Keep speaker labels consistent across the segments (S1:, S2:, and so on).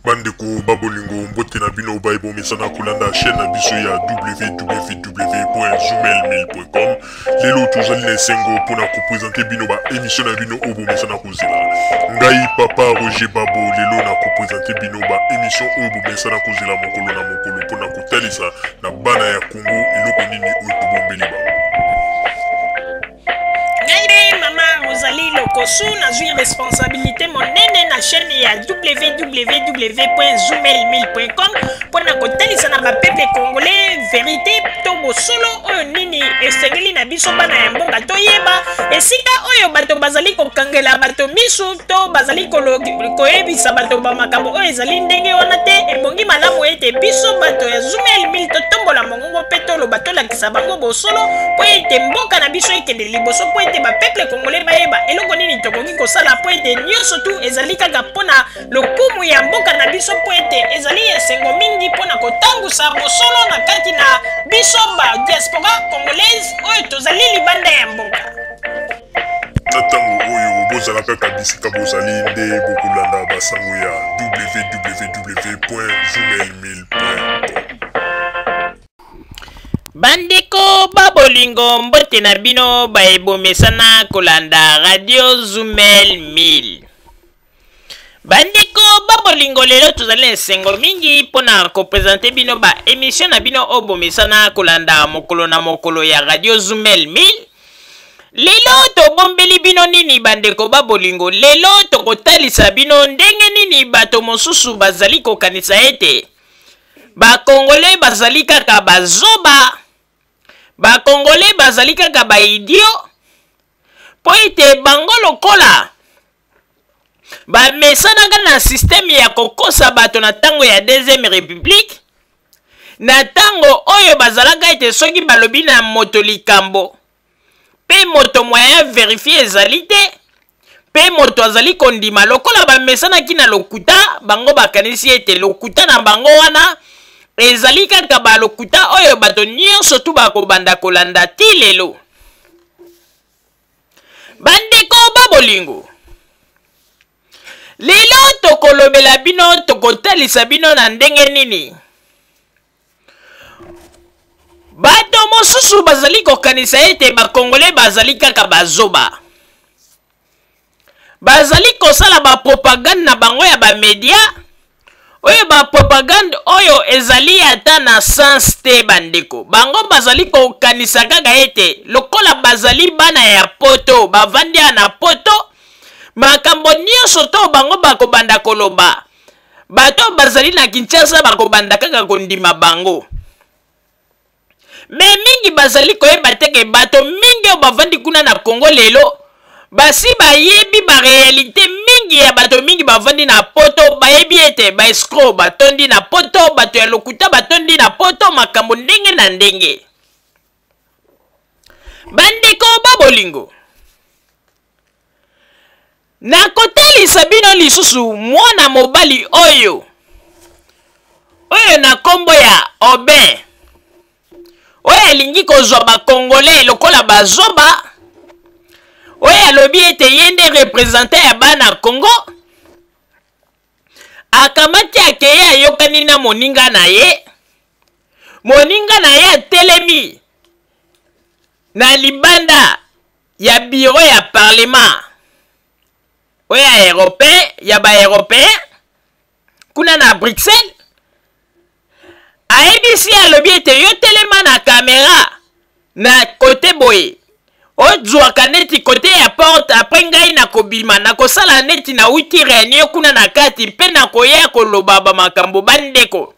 S1: Bandeko ba bolingo, mbote na bino baye bomesana kolanda chaîne na biso ya www.zoomail1000.com. Lelo tozali na esengo mpona kopresente bino ba émission na bino oyo bomesana kozela. Ngai papa Roger Babo lelo na kopresente bino ba émission oyo bomesana kozela mokolo na mokolo mpona kotalisa na bana ya Congo eloko nini oyo tobombeli bango.
S2: Ngai nde mama Rosalie Lokosu, nazwi responsabilité monene na chaîne ya www.zoomail1000.com mpo na kotalisa na bapeuple congolais verité to bosolo oyo nini esengeli na biso bana ya mboka toyeba esika oyo bato bazali kokangela bato misu to bazali koyebisa bato bamakambo oyo ezali ndenge wana te. Ebongi malamu ete biso bato ya Zoomail 1000 totombola mongongo mpe toloba, tolakisa bango bosolo mpo ete mboka na biso ekende liboso, mpo ete bapeuple congolais bayeba eloko nini tokoki kosala, mpo ete nyonso tu ezali kaka mpo na lokumu ya mboka na biso, mpo ete ezali esengo mingi mpo na kotangusa bosolo na kati na biso ba diaspora congolaise oyo tozali libanda ya mboka.
S1: Na ntango oyo bozala kaka bisika bozali nde bokolanda basango ya www.zoomail1000.com.
S2: Bandeko ba bolingo, mbote na bino baye bomesana kolanda Radio Zumel 1000. Bandeko ba bolingo, lelo tozali na esengo mingi mpo na kopresente bino ba emission na bino oyo bomesana kolanda mokolo na mokolo ya Radio Zumel 1000. Lelo tobombeli bino nini bandeko ba bolingo? Lelo tokotalisa bino ndenge nini bato mosusu bazali kokanisa ete bakongole bazali kaka bazoba, bakongole bazali kaka baidio, mpo ete bango lokola bamesanaka na systeme ya kokosa bato na ntango ya deuxième république, na ntango oyo bazalaka ete soki balobi na moto likambo mpe moto moyen verifie ezali te mpe moto azali kondima, lokola bamesanaki na lokuta, bango bakanisi ete lokuta na bango wana ezali kaka balokuta oyo bato nyonso tu bakobanda kolanda ti lelo. Bandeko ba bolingo, lelo tokolobela bino, tokotalisa bino na ndenge nini bato mosusu bazali kokanisa ete bakongole bazali kaka bazoba, bazali kosala bapropagande na bango ya bamedia oyo bapropagande oyo ezali ata na sens te. Bandeko, bango bazali kokanisa kaka ete lokola bazali bana ya poto, bavandi ya na poto, makambo nyonso to bango bakobanda koloba, bato bazali na Kinshasa bakobanda kaka kondima bango. Me mingi bazali koyeba te ke bato mingi oyo bavandi kuna na Congo lelo basi bayebi barealite mingi ya bato mingi bavandi na poto. Bayebi ete baescro batondi na poto, bato ya lokuta batondi na poto, makambo ndenge na ndenge. Bandeko ba bolingo, nakotalisa bino lisusu mwana mobali oyo oyo na nkombo ya Aubin, oyo alingi kozwa bakongole lokola bazoba, oyo alobi ete ye nde representant ya bana Congo. Akamati akeye, ayokani na moninga na ye, moninga na ye atelemi na libanda ya biro ya parlement oyo ya européen, ya ba européen kuna na Bruxelles. Ayebisi, alobi ete yo telema na kamera na kote boye, ozwaka neti kote ya porte, apres ngai nakobima, nakosala neti nauti réunion kuna na kati mpe nakoya koloba bamakambo. Bandeko,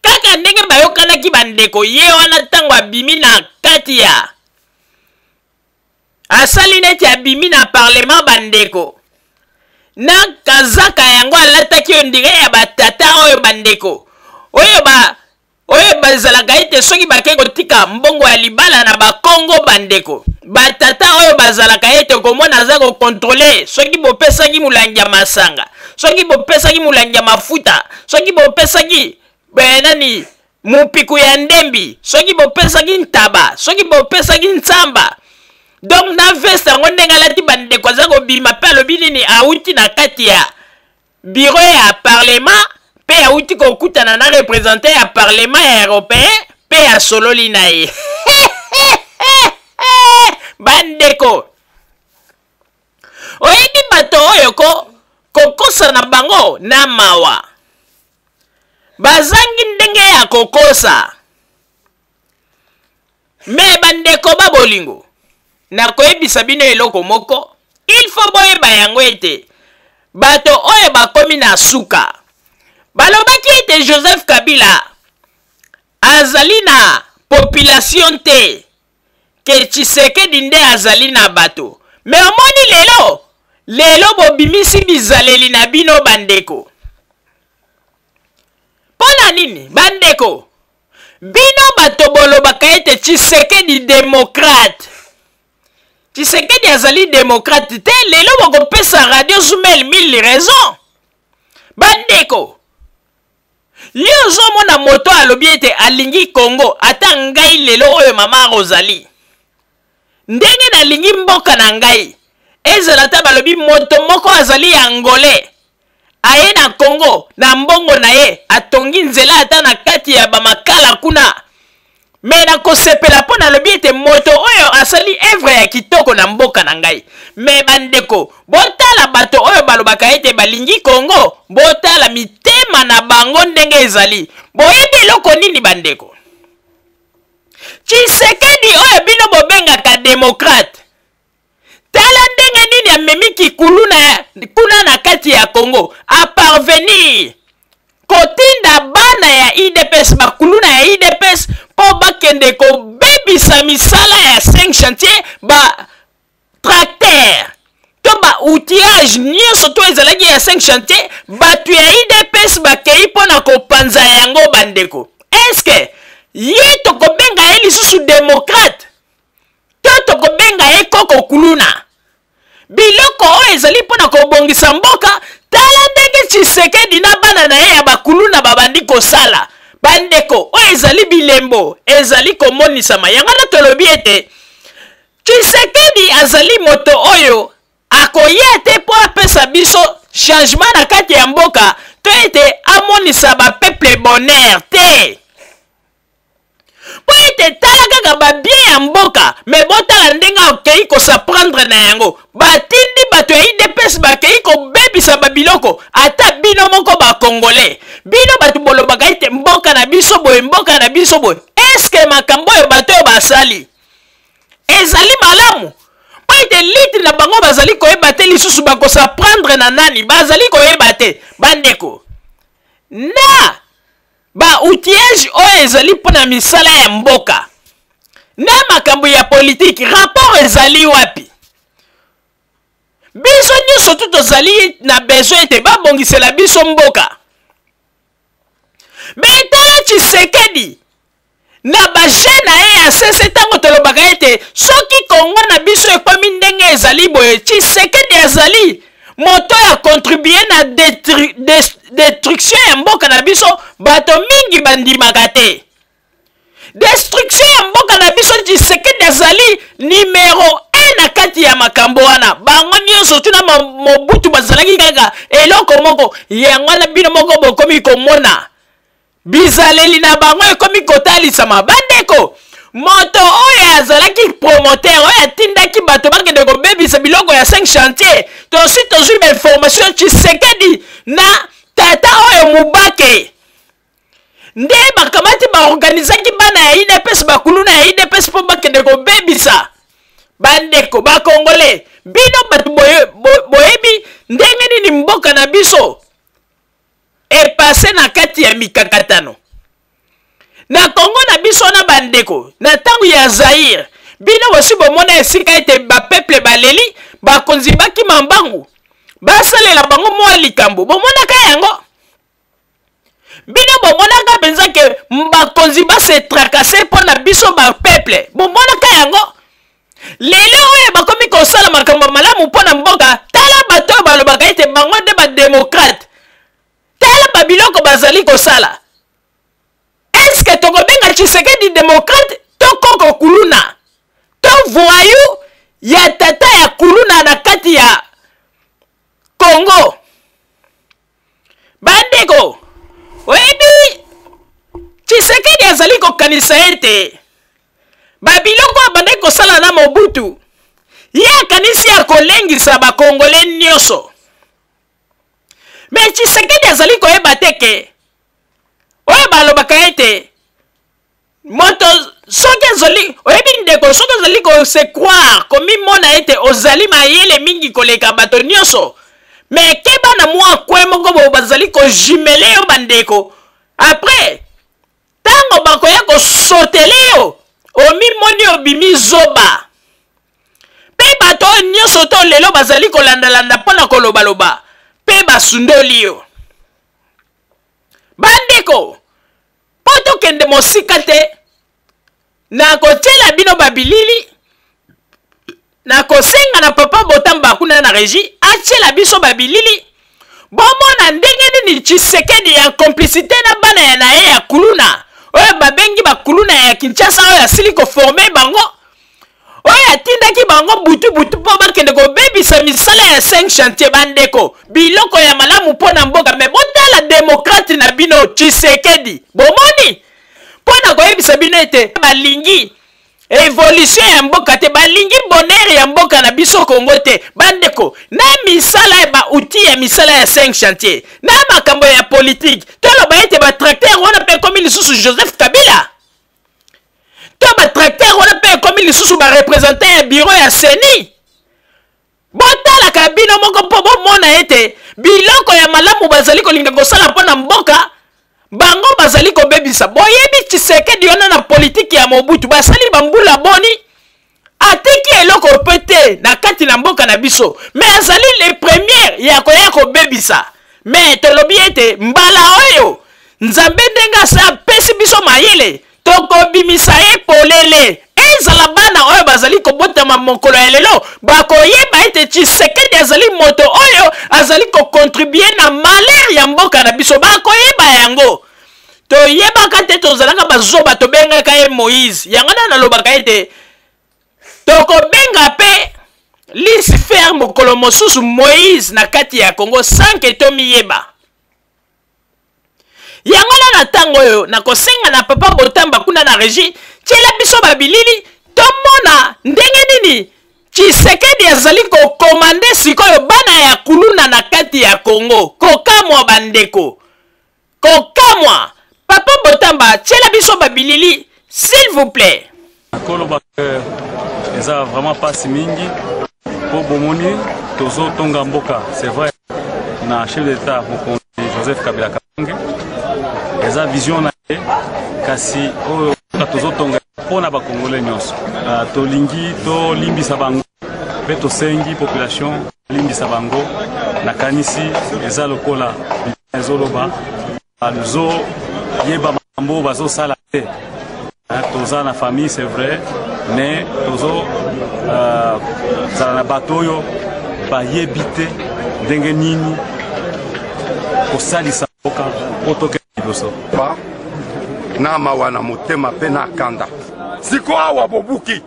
S2: kaka ndenge bayokanaki, bandeko, ye wana ntango abimi na kati ya asali neti abimi na parlement, bandeko, na kazaka yango alataki ondire ya batata oyo, bandeko, oyo ba oyo bazalaka ete soki bake kotika mbongo ya libala na bakongo, bandeko, batata oyo bazalaka ete komona aza kokontrole soki bopesaki molangi ya masanga, soki bopesaki molangi ya mafuta, soki bopesaki nani mopiku ya ndembi, soki bopesaki ntaba, soki bopesaki ntsamba. Donc na veste yango ndenge alati, bandeko, aza kobima mpe alobi nini, awuti na kati ya bureau ya parlement mpe awuti kokutana na représentant ya parlement ya européen mpe asololi na ye. Bandeko, oyebi bato oyo ko kokosa na bango na mawa, bazangi ndenge ya kokosa. Me bandeko ba bolingo, nakoyebisa bino eloko moko, il faut boyeba yango ete bato oyo bakomi na suka. Balobaki ete Joseph Kabila azali na population te, ke Tshisekedi nde azali na bato. Me omoni lelo, lelo bobimisi bizaleli na bino bandeko. Mpo na nini bandeko? Bino bato bolobaka ete Tshisekedi demokrate. Tshisekedi azali demokrate te, lelo bokopesa Radio Zumel 1000 raison. Bandeko, yo ozomona moto alobi ete alingi Congo, ata ngai lelo oyo mama Rosalie. Ndenge nalingi mboka na ngai, ezala ata balobi moto moko azali ya Angolais, aye na Congo na mbongo na ye atongi nzela ata na kati ya bamakala kuna, me nakosepela mpo nalobi ete moto oyo asali evre ya kitoko na mboka na ngai. Me bandeko, botala bato oyo balobaka ete balingi Congo, botala mitema na bango ndenge ezali. Boyebi eloko nini bandeko? Tshisekedi oyo bino bobengaka demokrate, tala ndenge nini amemi kikuluna kuna na kati ya Congo, a parvenir kotinda bana ya UDPS, bakuluna ya UDPS, mpo bakende kobebisa misala ya 5 chantier, ba tracteur to ba outillage nyonso to ezalaki ya 5 chantier. Bato ya UDPS bakei mpo na kopanza yango. Bandeko, eske ye tokobenga ye lisusu demokrate to tokobenga ye koko kuluna? Biloko oyo ezali mpo na kobongisa mboka, tala ndenge Tshisekedi na bana na ye ya bakuluna babandi kosala. Bandeko, oyo ezali bilembo ezali komonisama. Yango wana tolobi ete Tshisekedi azali moto oyo akoya te mpo apesa biso changement na kati ya mboka to ete amonisa bapeuple bonheur te, mpo ete tala kaka babien ya mboka, me botala ndenge akei kosaprendre na yango. Batindi bato ya UDPS bakei kobebisa babiloko. Ata bino moko bakongole, bino bato bolobaka ete mboka na biso boye, mboka na biso boye, eske makambo oyo bato oyo basali ezali malamu? Mpo ete lite na bango bazali koyeba te lisusu bakosaprendre na nani, bazali koyeba te. Bandeko, na ba outillage oyo ezali mpo na misala ya mboka na makambo ya politiki, rapport ezali wapi? Biso nyonso tu tozali na besoin ete babongisela biso mboka. Me tala Tshisekedi na baje na ye ya sese. Ntango tolobaka ete soki Kongo na biso ekomi ndenge ezali boye, Tshisekedi azali moto ya contribue na destruction ya mboka na biso, bato mingi bandimaka te. Destruction ya mboka na biso, Tshisekedi azali numero 1 na kati ya makambo wana. Bango nyonso tuna Mobutu bazalaki kaka eloko moko. Yango wana bino moko bokomi komona bizaleli na bango ekomi kotalisama. Bandeko, moto oyo azalaki promoteur oyo atindaki bato bakende kobebisa biloko ya 5 chantier, tosi tozwi bainformation, Tshisekedi na tata oyo Mubake nde bakamati, baorganizaki bana ya UDPS, bakuluna ya UDPS, mpo bakende kobebisa. Bandeko bakongole, bino bato boyebi ndenge nini mboka na biso epase na kati ya mikakatano na Kongo na biso na bandeko. Na ntango ya Zaire, bino bosi bomona esika ete bapeuple baleli, bakonzi bakima mbangu basalela bango mwa likambo? Bomonaka yango? Bino bomonaka mpenza ke bakonzi base tracase mpo na biso bapeuple? Bomonaka yango? Lelo oyo bakomi kosala makambo malamu mpo na mboka, tala bato oyo balobaka ete bango nde bademokrate, tala babiloko bazali kosala. Eske tokobenga Tshisekedi demokrate to koko kuluna to voyou ya tata ya kuluna na kati ya Congo? kokanisa ete babiloko abandaki kosala na Mobutu, ye akanisi akolengisa bakongole nyonso. Me Tshisekedi azali koyeba te ke oyo balobaka ete moto soki ezali, oyebi ndeko, soki ozali kose croire, komimona ete ozali mayele mingi koleka bato nyonso, me keba na mwa kwe moko boye bazali kojumele yo bandeko. Après ntango bakoya kosotele yo, omimoni obimi zoba. Mpe bato oyo nyonso to lelo bazali kolandalanda mpo na kolobaloba mpe basundoli yo. Bandeko, mpo tokende mosika te, nakotiela bino babilili. Nakosenga na papa Botamba kuna na regie atiela biso babilili, bomona ndenge nini Tshisekedi ya complicité na bana ya na ye ya kuluna oyo babengi bakuluna ya Kinshasa, oyo asili koforme bango, oyo atindaki bango butu butu mpo bakende kobebisa misala ya 5 chantier. Bandeko, biloko ya malamu mpo na mboka, me botala demokrate na bino Tshisekedi. Bomoni, mpo na koyebisa bino ete balingi evolution ya mboka te, balingi bonheur ya mboka na biso Congo te. Bandeko, na misala ya ba-outil ya misala ya 5 chantier na makambo ya politike, toloba ete batracteur wana mpe ekomi lisusu Joseph Kabila, to batracteur wana mpe ekomi lisusu barepresentant ya bureau ya CENI. Botalaka bino moko mpo bomona ete biloko ya malamu bazali kolinga kosala mpo na mboka, bango bazali kobebisa. Boyebi Tshisekedi wana na politiki ya Mobutu basali bambula boni, atiki eloko mpe te na kati na mboka na biso, me azali le premier ya koya kobebisa. Me tolobi ete mbala oyo Nzambe ndenge apesi biso mayele, tokobimisa ye polele. Ezala bana oyo bazali kobotama mokolo ya lelo bakoyeba ete Tshisekedi azali moto oyo azali kokontribue na malheur ya mboka na biso, bakoyeba yango. Toyebaka te, tozalaka bazoba, tobengaka ye Moïse. Yango nde nalobaka ete tokobenga mpe Lucifer mokolo mosusu Moïse na kati ya Congo sans que tomiyeba. Yango wana na ntango oyo nakosenga na papa Botamba kuna na regie, tiela biso babilili tomona ndenge nini Tshisekedi azali kokomande sikoyo bana ya kuluna na kati ya Congo. Kokamwa bandeko, kokamwa. Papa Botamba, tiela biso babilili s'il vous plaît.
S3: Koloba eza vraiment pasi mingi po bomoni tozotonga mboka, c'est vrai, na chef d'état mokonzi Joseph Kabila Kabange, eza vision na ye, kasi oyo tozotonga mpo na bakongole nyonso. Tolingi tolimbisa bango mpe tosengi population limbisa bango. Nakanisi eza lokola ezoloba bazoyeba makambo bazosala te. Toza na famille, c'est vrai, mais tozo zala na bato oyo bayebi te ndenge nini kosalisa mboka po tokende liboso.
S4: Ba na mawa na motema mpe na kanda. Siko awa bobuki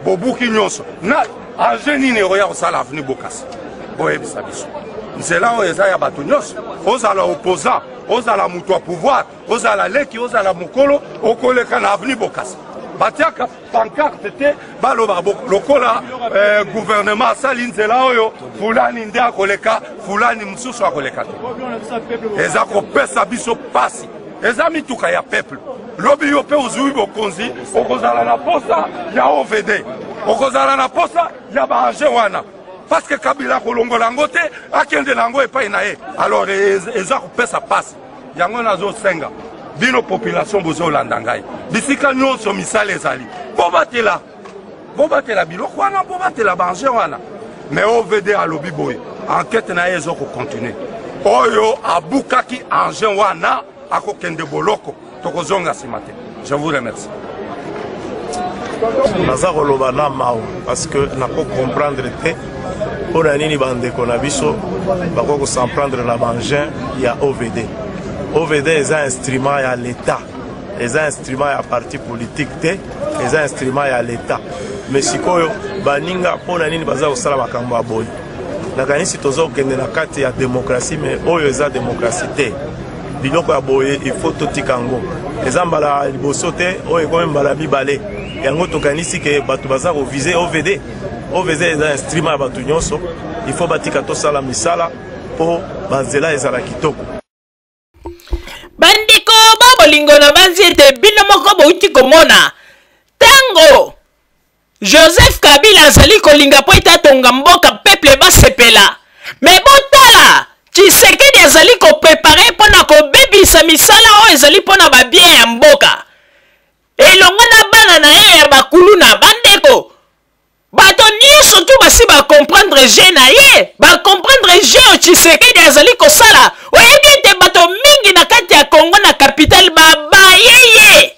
S4: bobuki nyonso na enjeu nini oya kosala avenue Bokasa? Boyebisa biso, nzela oyo eza ya bato nyonso, ozala opposant, ozala moto ya pouvoir, ozala leki, ozala mokolo, okoleka na avenue Bokasa. Batiaka pancarte te, baloba lokola gouvernement asali nzela oyo, fulani nde akoleka, fulani mosusu akoleka te. Eza kopesa biso pasi, eza mituka ya peuple. Lobi yo mpe ozwi bokonzi, okozala na posa ya OVD, okozala na posa ya baange wana, parce que Kabila akolongola yango te, akende na yango epai na ye. Alors eza kopesa pasi. Yango nazosenga bino population bozolanda ngai bisika nyonso misala ezali, bobatela bobatela biloko wana, bobatela baange wana. Mais OVD alobi boye, enquête na ye eza kocontinue. Oyo abukaki engin wana akokende boloko, tokozonga nsima te. Je vous remercie.
S5: Naza koloba na mawa parce que nako comprendre te mpo na nini bandeko na biso bakoki kosan prendre na baengin ya OVD. OVD eza instrument ya l'État, eza instrument ya parti politique te, eza instrument ya l'État. Mais sikoyo baninga mpo na nini baza kosala makambo ya boye? Nakanisi toza kokende na kati ya démocratie, mais oyo eza démocratie te. Biloko ya boye il faut totika yango. Eza mbala ya liboso te, oyo ekomi mbala ya mibale. Yango tokanisi ke bato baza ko viser OVD. OVD eza instrument ya bato nyonso, il faut batika tosala misala mpo banzela ezala kitoko.
S2: Bandeko ba bolingo, na banzi ete bino moko bouti komona ntango Joseph Kabila azali kolinga mpo ete atonga mboka, peuple basepela. Me botala, Tshisekedi azali koprepare mpo na kobebisa misala oyo ezali mpo na babien ya mboka elongo na bana na ye ya bakuluna. Bandeko, bato nyonso tu basi bacomprendre jeu na ye, bacomprendre jeu oyo Tshisekedi azali kosala. Oyebi ete bato mingi na kati ya Congo na capitale babaye ye,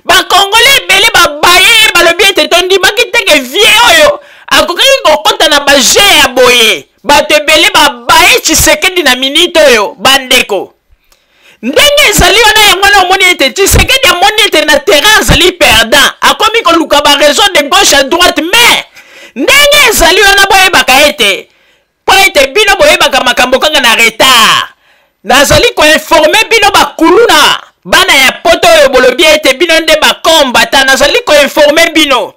S2: bakongole ebele babaye ye, balobi ete tondimaki te ke vie oyo akokaki kokɔta na baje ya boye. Bato ebele babaye Tshisekedi na minite oyo. Bandeko, ndenge ezali wana, yango wana omoni ete Tshisekedi amoni ete na terrain azali perdant, akomi koluka baraison de gauche à droite. Mais ndenge ezali wana, boyebaka ete mpo ete bino boyebaka makambo kaka na retard, nazali koinforme bino bakuluna, bana ya poto oyo bolobi ete bino nde bakombata, nazali koinforme bino,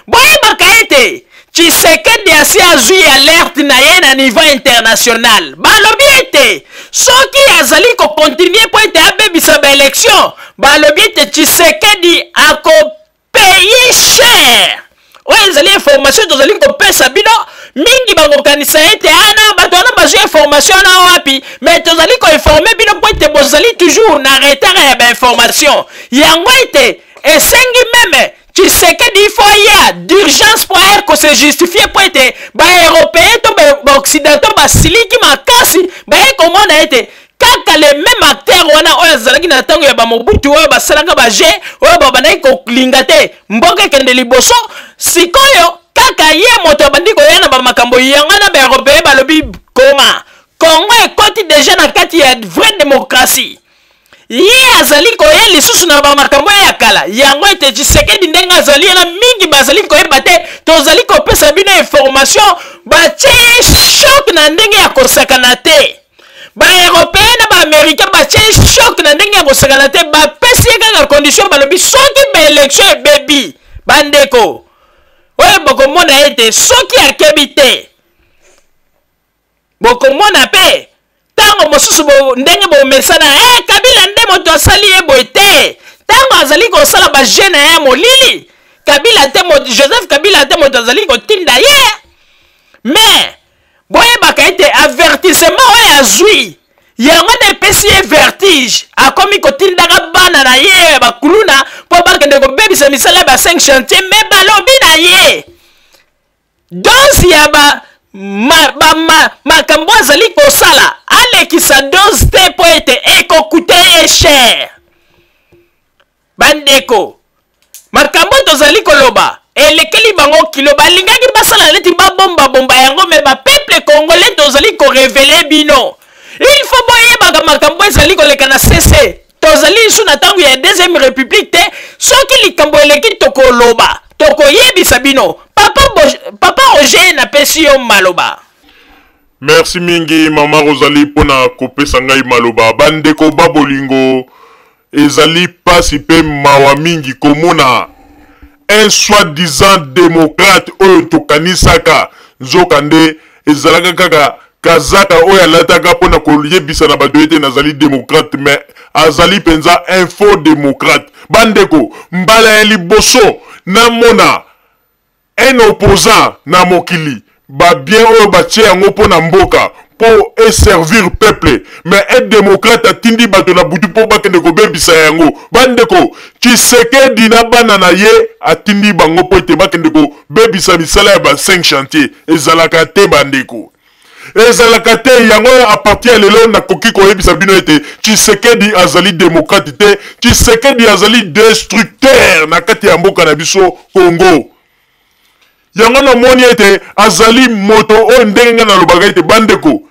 S2: boyebaka ete Tshisekedi asi azwi alerte na ye na niveau international. Balobi ete soki azali kokontinue mpo ete abebisa baelection, balobi ete Tshisekedi akopaye cher. Oyo ezali information tozali kopesa bino. Mingi bakokanisa ete ana bato wana bazwi information wana wapi, me tozali koinforme bino mpo ete bozali toujours na retard ya bainformation. Yango ete esengi meme Tshisekedi il faut aya d'urgence mpo aya kose justifier, mpo ete baeuropéen to baoccidentaux basiliki makasi, baye komona ete kaka le même acteur wana oyo azalaki na ntango ya bamobutu, oyo basalaka baje oyo babandaki kolinga te mboka ekende liboso, sikoyo kaka ye moto abandi koya na bamakambo yango wana. Baeuropéen balobi koma Congo ekoti deja na kati ya vraie démocratie, ye azali koya lisusu na bamakambo ya kala. Yango ete Tshisekedi ndenge azali wana, mingi bazali koyeba te, tozali kopesa bino information, batie ye choc na ndenge ya kosakana te. Baeuropéen na baaméricain batie ye choc na ndenge ya kosakana te, bapesi ye kaka condition, balobi soki baélection ebebi, bandeko oyo bokomona ete soki akebi te, bokomona mpe ntango mosusu bo, ndenge bomesana Kabila nde moto asali ye boye te. Ntango azali kosala baje na ye ya molili, Kabila te, Joseph Kabila te moto azali kotinda ye. Mais boyebaka ete avertissement oyo azwi yango nde epesi ye vertige, akomi kotindaka bana na ye bakuluna mpo bakende kobebisa misala ya ba 5 chantier. Me balobi na ye dose ya ba ma, ba, ma, makambo azali kosala, alekisa dose te mpo ete ekokute ye cher. Bandeko, makambo tozali koloba elekeli bango kilo, balingaki basala neti babombabomba yango, me bapeuple congolais tozali korevele bino. Il faut boyebaka makambo ezali koleka na cc. Tozali lisusu na ntango ya deuxième république te. Soki likambo eleki, tokoloba, tokoyebisa bino. Papa, Papa Roger, napesi yo maloba.
S1: Merci mingi, mama Rosalie, mpona kopesa ngai maloba. Bandeko ba bolingo, ezali pasi mpe mawa mingi komona un soi-disant démocrate oyo tokanisaka, nzokande ezalaka kaka kazaka oyo alataka mpona koyebisa na bato ete nazali démocrate, mais azali mpenza un faux démocrate. Bandeko, mbala ya liboso namona un opposant na mokili, babien oyo batie yango mpo na mboka, mpo eservir peuple, mais un démocrate atindi bato na butu mpo bakende kobebisa yango. Bandeko, Tshisekedi na bana na ye atindi bango mpo ete bakende kobebisa misala ya ba 5 chantier. Ezalaka te, bandeko, ezalaka te. Yango a partir ya lelo nakoki koyebisa bino ete Tshisekedi azali démocrate te, Tshisekedi azali destructeur na kati ya mboka na biso Congo. Yango namoni ete azali moto oyo, ndenge ngai nalobaka ete, bandeko,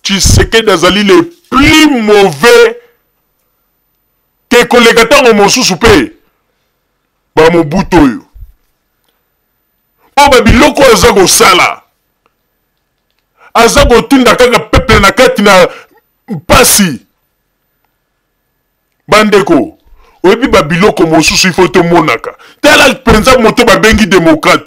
S1: Tshisekedi azali le plus mauvais ke koleka ntango mosusu mpe bamobutu oyo, mpo babiloko oyo aza kosala, aza kotinda kaka peuple na kati na mpasi. Bandeko, oyebi ba biloko mosusu il faut tomonaka. Tala mpenza moto babengi demokrate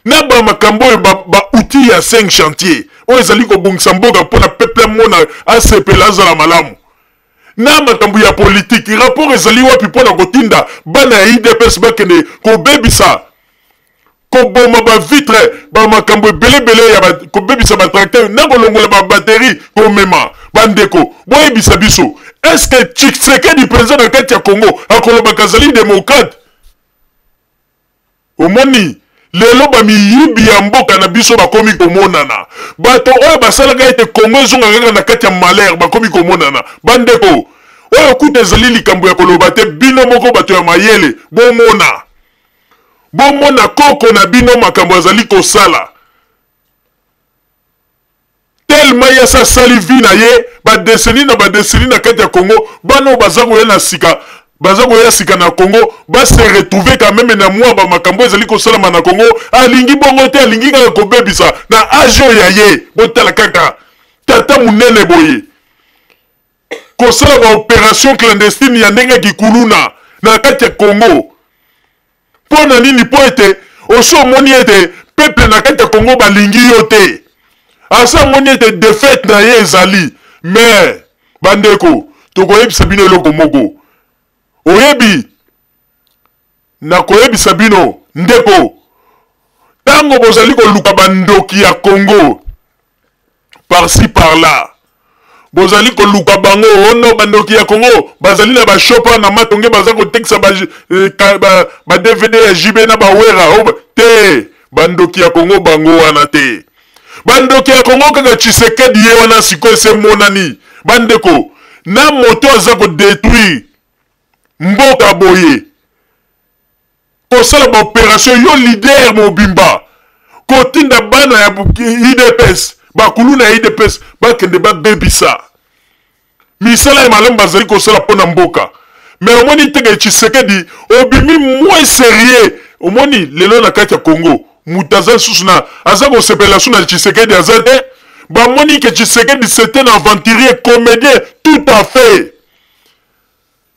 S1: na ba makambo oyo ba, ba outils ya 5 chantier oyo ezali kobongisa mboka mpo na peuple amona asepela azala malamu na makambo ya politiki. Rapport ezali wapi mpo na kotinda bana ya UDPS bakende kobebisa, koboma ba vitre, ba makambo ebele ebele ya ba, kobebisa ba tracteur na kolongola ba batterie komema? Bandeko, boyebisa biso, est-ce que Tshisekedi mpenza na kati ya Congo akolobaka azali démocrate? Omoni lelo bamiyibi ya mboka na biso bakomi komonana, bato oyo basalaka ete Congo ezonga kaka na kati ya malheur bakomi komonana. Bandeko, oyo kuta ezali likambo ya koloba te, bino moko bato ya mayele bomona, bomona koko na bino makambo azali kosala. Tellement ye asi asali vie na ye ba décennie na ba décennie na kati ya Congo, bana oyo baza koya na sika, baza koya sika na Congo, ba se retrouver quand même na mwa ba makambo ezali kosalama na Congo. Alingi bongo te, alingi kaka kobebisa na age oyo ya ye. Botala kaka tata monene boye kosala ba opération clandestine ya ndenge ya kikuluna na kati ya Congo. Mpo na nini? Mpo ete osi omoni ete peuple na kati ya Congo balingi yo te. Asi amoni ete defaite na ye ezali. Mais bandeko, tokoyebisa bino eloko moko. Oyebi, nakoyebisa bino ndeko, ntango bozali koluka bandoki ya Congo par-ci par-là, bozali koluka bango ono bandoki ya Congo bazali na ba shop na Matonge, baza kotekisa ba DVD ya JB na ba Wera. Oh, te, bandoki ya Congo bango wana te. Bandoki ya Congo kaka Tshisekedi ye wana sikoyo ese emonani. Bandeko, na moto aza kodétruire mboka boye, kosala ba opération, yo leader mobimba kotinda bana ya UDPS, bakuluna ya UDPS bakende babebisa misala ya malamu bazali kosala mpo na mboka. Mais omoni teke Tshisekedi obimi moins sérieux. Omoni lelo na kati ya Congo moto aza lisusu na aza kosepela su na Tshisekedi aza te. Bamoni ke Tshisekedi c'est un aventurier, comédien tout à fait.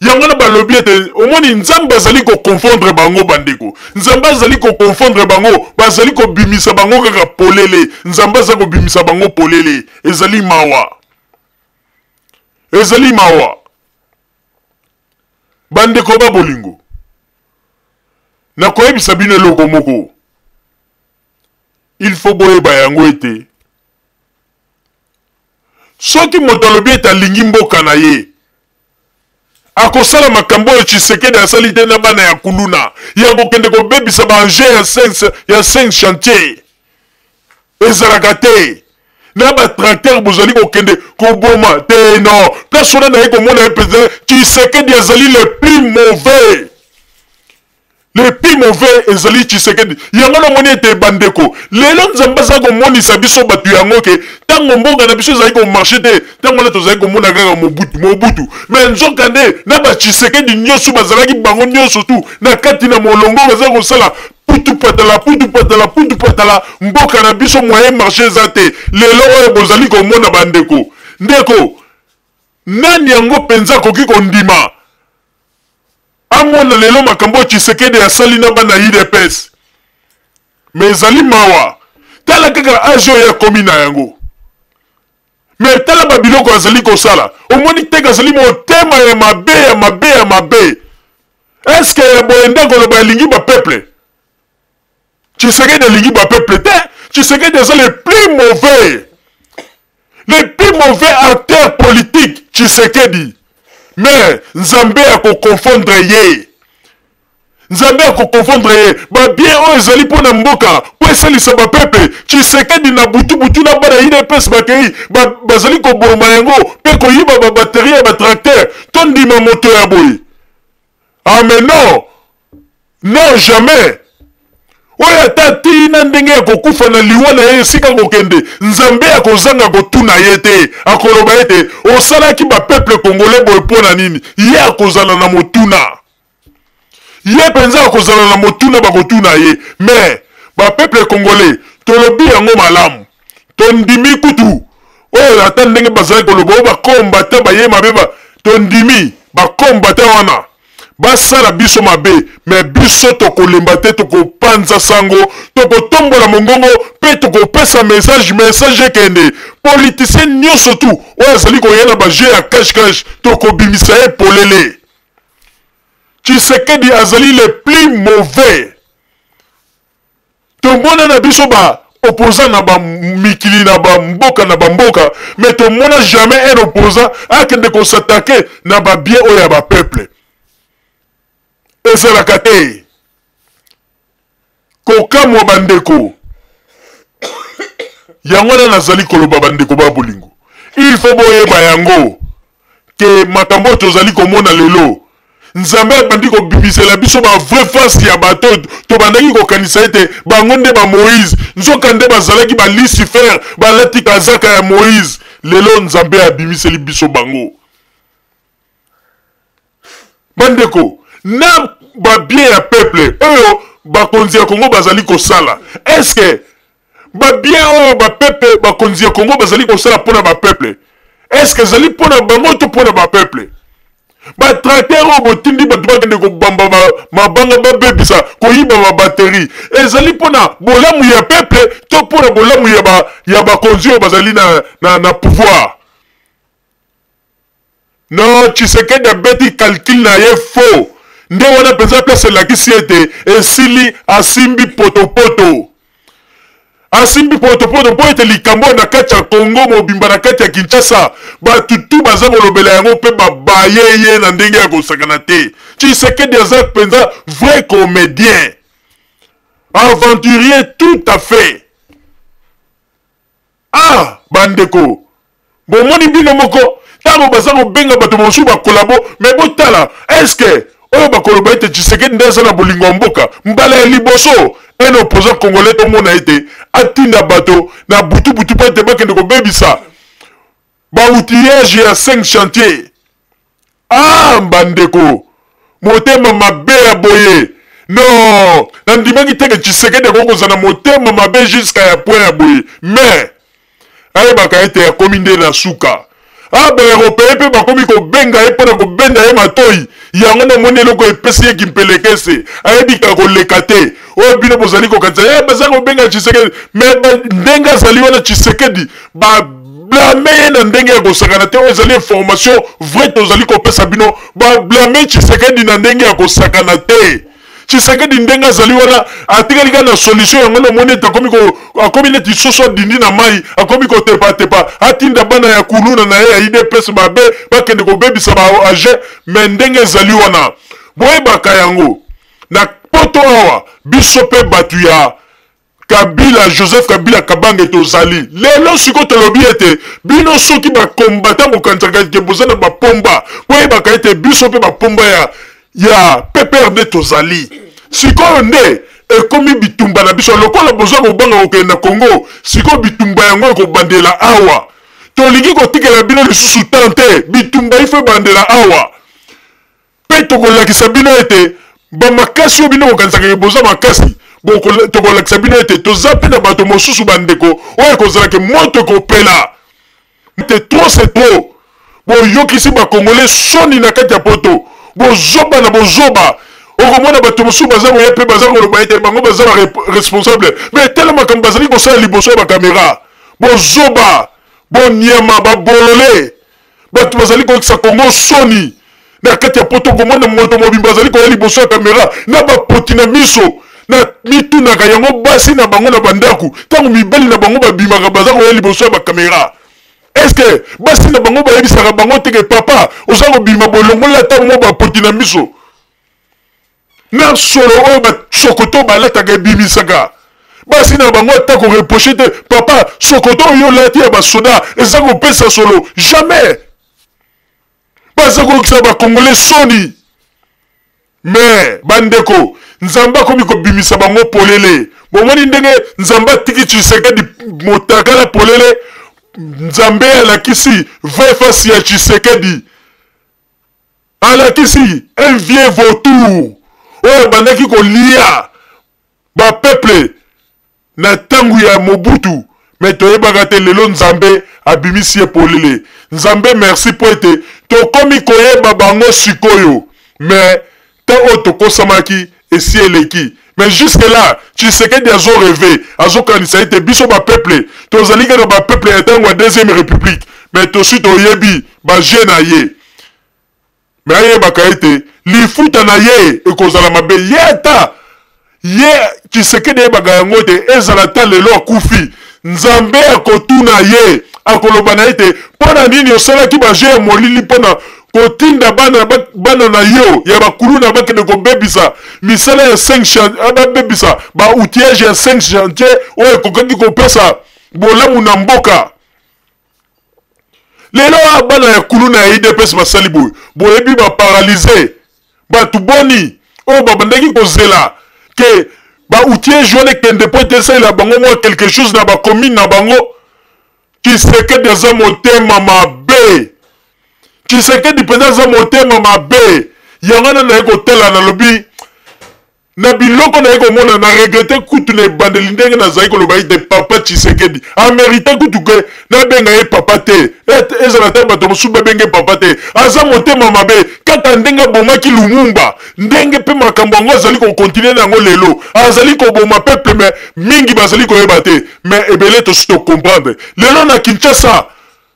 S1: Yango wana balobi ete omoni Nzambe azali koconfondre bango. Bandeko, Nzambe azali koconfondre bango, bazali kobimisa bango kaka polele. Nzambe aza kobimisa bango polele. Ezali mawa, ezali mawa. Bandeko ba bolingo, nakoyebisa bino eloko moko, il faut boyeba yango ete soki moto alobi ete alingi mboka na ye, akosala makambo oyo Tshisekedi asali te na bana ya kuluna ya kokende kobebisa ba engins ya 5 chantier. Ezalaka te na ba tracteur bozali kokende koboma te. Non, place wana naye komona ye président Tshisekedi azali le plus mauvais, le plus mauvais ezali Tshisekedi. Yango namoni ete bandeko, lelo Nzambe aza komonisa biso bato yango ke ntango mboka na biso ezali komarche te, ntango wana tozali komona kaka Mobutu, Mobutu, mais nzokande na ba Tshisekedi nyonso bazalaki bango nyonso tu na kati na molongo, baza kosala putu patala, putu patala, putu patala. Mboka na biso moyen marché eza te. Lelo oyo bozali komona bandeko, ndeko, nani yango mpenza akoki kondima amona lelo makambo oyo Tshisekedi asali na bana UDPS? Mais ezali mawa. Tala kaka age oyo akomi na yango, mais tala babiloko azali kosala. Omoni teke azali motema ya mabe, ya mabe, ya mabe. Eske ya boye nde koloba alingi bapeuple? Tshisekedi alingi bapeuple te. Tshisekedi aza le plus mauvais, le plus mauvais acteur politique, Tshisekedi. Mais Nzambe akoconfondre ye, Nzambe akoconfondre ye. Babien oyo ezali mpo na mboka, mpo esalisa bapepe, Tshisekedi na butu butu na bana UDPS bakei bazali koboma yango mpe koyiba babatterie ya batracteur. Tondima moto ya boye? Ah mais non, non, jamais. Oyo ata tina ndenge ya kokufa na liwa na ye, esika kokende, Nzambe akozanga kotuna ye te. Akoloba ete osalaki bapeuple congolais boye mpo na nini? Ye akozala na motuna, ye mpenza akozala na motuna, bakotuna ye. Mais bapeuple congolais, tolobi yango malamu, tondimi kutu oyo ata ndenge bazali koloba oyo bakombata baye mabe, tondimi. Bakombata wana basala biso mabe, me biso tokolemba te, tokopanza sango, tokotombola mongongo mpe tokopesa message. Message ekende politicien nyonso tu oyo azali koya na bajeu ya cash cash, tokobimisa ye polele. Tshisekedi azali le plus mauvais. Tomona na biso ba opposant na ba mikili na ba mboka na ba mboka, mais tomona jamais un opposant akende ko s'attaquer na ba bien oyo ya ba peuple. Ezalaka te. Kokamwa bandeko. Yango wana nazali koloba bandeko ba bolingo, il faut boyeba yango ke makambo oyo tozali komona lelo, Nzambe abandi kobimisela biso ba vrai face ya bato tobandaki kokanisa ete bango nde ba Moïse, nzoka nde bazalaki ba Lucifer balati kazaka ya Moïse. Lelo Nzambe abimiseli biso bango. Bandeko, na ba bien ya peuple oyo bakonzi ya Congo bazali kosala, est-ce que ba bien oyo ba peuple bakonzi ya Congo bazali kosala mpona ba peuple, est-ce que ezali mpona bango to mpona ba peuple? Ba tracteur oyo botindi bato bakende kobamba mabanga, babebisa, koyiba ba batterie, ezali mpona bolamu ya peuple to mpona bolamu ya bakonzi oyo bazali na pouvoir? Non, Tshisekedi abeti calcul na ye faux. Nde wana mpenza place elakisi ete esili, asimbi potopoto. Asimbi potopoto mpo ete likambo oyo na kati ya Congo mobimba, na kati ya Kinshasa, bato tu baza kolobela yango mpe babaye ye na ndenge ya kosakana te. Tshisekedi aza mpenza vrai comédien, aventurier tout à fait. Ah bandeko, bomoni bino moko ntango baza kobenga bato mosusu bakolabo, me botala eske oyo bakoloba ete Tshisekedi nde aza na bolingo ya mboka. Mbala ya liboso un opposant congolais tomona ete atinda bato na butu-butu mpo ete bakende kobebisa baoutillage ya 5 chantier. Ah bandeko, motema mabe ya boye non, nandimaki te ke Tshisekedi akoki kozala na motema mabe jusqu'à ya point ya boye, mais ayebaka ete akomi nde na suka. Ah, ba européen mpe bakomi kobenga ye mpo na kobenda ye matoi. Yango namoni eloko epesi ye kimpelekese, ayebi kaka koleka te. Oyo bino bozali kokanisa ye baza kobenga Tshisekedi, mais ndenge azali wana Tshisekedi ba blame ye na ndenge ya kosakana te. Oyo ezali information vrai tozali kopesa bino. Ba blame Tshisekedi na ndenge ya kosakana te. Tshisekedi ndenge azali wana atikali kaka na solution yango. Namoni ete akomi neti soso adindi na mai, akomi kotepatepa, atinda bana ya kuluna na ye ya UDPS mabe bakende kobebisa ba agent. Mais ndenge ezali wana, boyebaka yango, na poto awa biso mpe bato ya Kabila, Joseph Kabila Kabange tozali lelo. Sikoyo tolobi ete bino soki bakombata bokanisaka ete boza na bapomba, boyebaka ete biso mpe bapomba ya PPRD tozali. Sikoyo nde ekomi bitumba na biso. Lokola boza kobanga kokende na Congo, sikoyo bitumba yango ekobandela awa. Tolingi kotikela bino lisusu temps te, bitumba ifo ebandela awa. Mpe tokolakisa bino ete bamakasi oyo bino bokanisaka ke boza makasi, tokolakisa bino ete toza mpe na bato mosusu bandeko oyo ekozala ke moto ekopela te. Trop c'est trop. Boyokisi bakongole soni na kati ya poto, bozoba na bozoba. Okomona bato mosusu baza koya mpe baza koloba ete bango baza ba responsable, mais tala makambo bazali kosala liboso ya bakamera. Bozoba, bonyama, babolole, bato bazali koyokisa Kongo soni na kati ya poto. Komona moto mobimba azali koya liboso ya kamera na bapoti na miso, na mitunaka yango basi na bango na bandako ntango mibali na bango babimaka baza koya liboso ya bakamera, eske basi na bango bayebisaka bango te ke papa oza kobima, bolongola ata mwa bapoti na miso na solo oyo basokoto balataka ebimisaka? Basi na bango ata koreproche te, papa sokoto oyo olati ya basoda eza kopesa solo? Jamais. Baza koyokisa bakongole soni. Me bandeko, Nzambe akomi kobimisa bango polele. Bomoni ndenge Nzambe atiki Tshisekedi motakala polele. Nzambe alakisi vrai face ya Tshisekedi, alakisi un vieux vautour oyo abandaki kolia bapeuple na ntango ya Mobutu, me toyebaka te. Lelo Nzambe abimisi ye polele. Nzambe merci mpo ete to Tokomi koyeba bango sikoyo mais temps oyo tokosamaki esi eleki. Mais jusque là Tshisekedi azo rever, azokanisa ete biso ba peuple tozali kaka ba peuple ya tango ya deuxième republique, mais tosi toyebi ba jeux na ye. Mais ayebaka ete lifuta na ye ekozala mabe. Ye ata ye Tshisekedi ayebaka yango ete ezala ata lelo akufi, Nzambe akotuna ye, akoloba na ye ete mpo na nini osalaki ba jeux ya molili mpo na kotinda bana, bana na yo ya bakuluna bakende kobebisa misala ya 5 babebisa ba outillage ya 5 chantier oyo ekokaki kopesa bolamu na mboka. Lelo awa bana ya kuluna ya udps basali boye, boyebi ba paralyse bato boni oyo babandaki kozela ke ba outillage wana ekende mpo ete esalela bango mwa quelque chose na ba commune na bango. Tshisekedi aza motema mabe, Tshisekedi mpenza aza motema mabe. Yango wana naye kotala nalobi Na biloko naye komona na regrette kutu na ebandeli ndenge nazali koloba ete papa Tshisekedi a merite kutu ke nabenga ye papa te, ezala ata bato mosusu babenge papa te. Aza motema mabe kaka ndenge abomaki Lumumba, ndenge pe makambo yango azali ko continuer na yango lelo. Azali koboma peuple mais mingi bazali koyeba te, mais ebele tosi to comprendre. Lelo na Kinshasa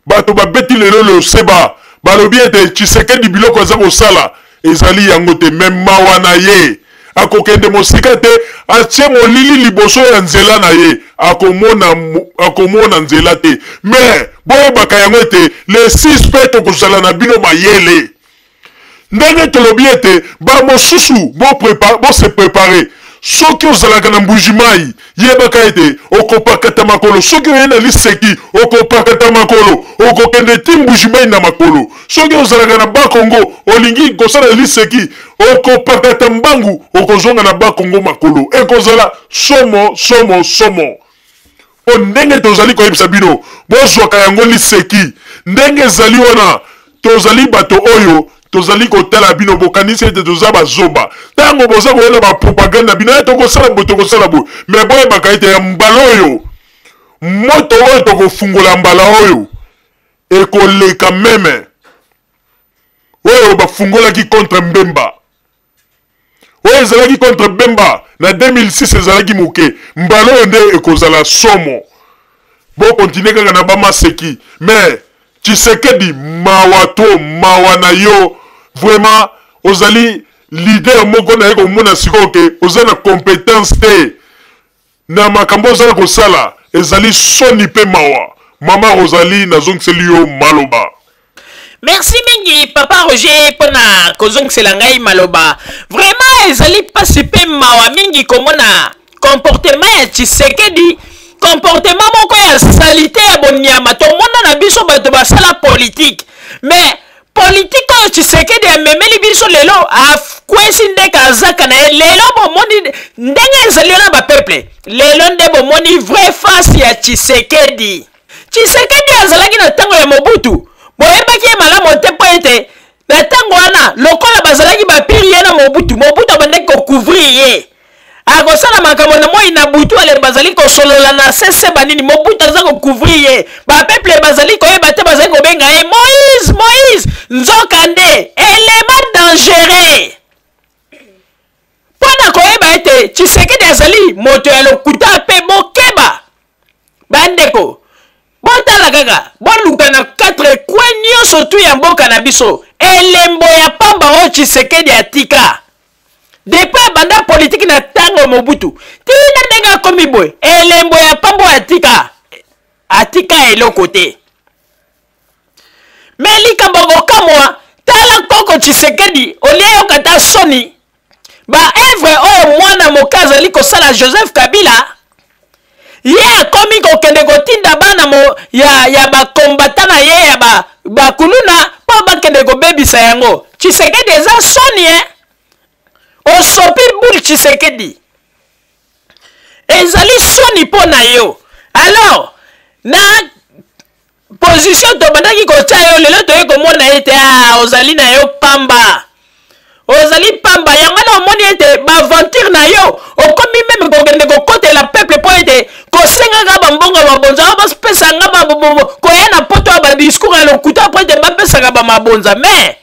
S1: Bato babeti lelo loseba, balobi ete Tshisekedi biloko aza kosala ezali yango te, mais mawa na ye akokende mosika te, atie molili liboso ya nzela na ye, akomona, akomona nzela te. Mais boyebaka yango ete le 6 pe tokozala na bino mayele. Ndenge tolobi ete ba mosusu bo prepare, bo se preparer. Soki ozalaka na Mbuji-Mayi, yebaka ete okopakata makolo. Soki oye na liseki, okopakata makolo, okokende ti Mbuji-Mayi na makolo. Soki ozalaka na Bas-Congo, olingi kosala liseki, okopakata mbangu, okozonga na Bas-Congo makolo. Ekozala somo, somo, somo. Mpo ndenge tozali koyebisa bino, bozwaka yango liseki. Ndenge ezali wana, tozali bato oyo tozali kotala bino, bokanisi ete toza bazoba. Ntango boza koya na bapropagande na bino, tokosala boye, tokosala boye, me boyebaka ete ya mbala oyo, moto oyo tokofungola mbala oyo ekoleka meme oyo bafungolaki contre Mbemba. Oyo ezalaki contre Bemba na 2006 ezalaki moke, mbala oyo nde ekozala somo. Bo continuer kaka na ba maseki, mais Tshisekedi mawa trop, mawa na yo vraiment. Ozali leader moko naye komona sikoyo ke oza na competence te na makambo ozala kosala, ezali soni pe mawa. Mama Rosalie, nazongiseli yo maloba.
S2: Merci mingi papa Roger pona kozongisela ngai maloba. Vraiment ezali pasi pe mawa mingi komona comportement ya Tshisekedi, comportement moko ya salite ya bonyama. Tomona na biso bato basala politique, mais politique oyo Tshisekedi amemeli biso lelo akwesi nde kazaka na ye. Lelo bomoni ndenge ezali wana ba peuple, lelo nde bomoni vraie face ya Tshisekedi. Tshisekedi azalaki na ntango ya Mobutu, boyebaki ye malamu te mpo ete na ntango wana lokola bazalaki bapiri ye na Mobutu, Mobutu abandaki kocouvrir ye, akosala makambo na moi na butu, ale bazali kosolola na sese banini, Mobutu aza kocouvrir ye, bapeple bazali koyeba te, bazali kobenga ye Moïse, Moïse, nzokande element dangereux mpo na koyeba ete Tshisekedi azali moto ya lokuta mpe bokeba. Bandeko, botala kaka, boluka na 4 coin nyonso tu ya mboka na biso elembo ya pamba oyo Tshisekedi atika depuis abanda politiki na ntango Mobutu tina ndenge akomi boye, elembo ya pamba oyo atika, atika eloko te. Me likambo kokamwa, tala koko Tshisekedi olie yoka ta soni ba evre oyo mwana moke azali kosala Joseph Kabila, ye akomi kokende kotinda bana mo, ya, ya bakombata na ye ya ba, bakuluna mpo bakende kobebisa yango. Tshisekedi eza soni eh? Osopi boule Tshisekedi, ezali soni mpo na yo. Alors na position tobandaki kotya yo lelo toye komona ete ah, ozali na yo pamba, ozali pamba. Yango wana omoni ete baaventure na yo okomi meme kokende kokotela peuple mpo ete Kosengaka bambongo ya mabonza oyo bapesa nga koya na poto ya badiscours ya lokuta mpo ete bapesaka bamabonza, mais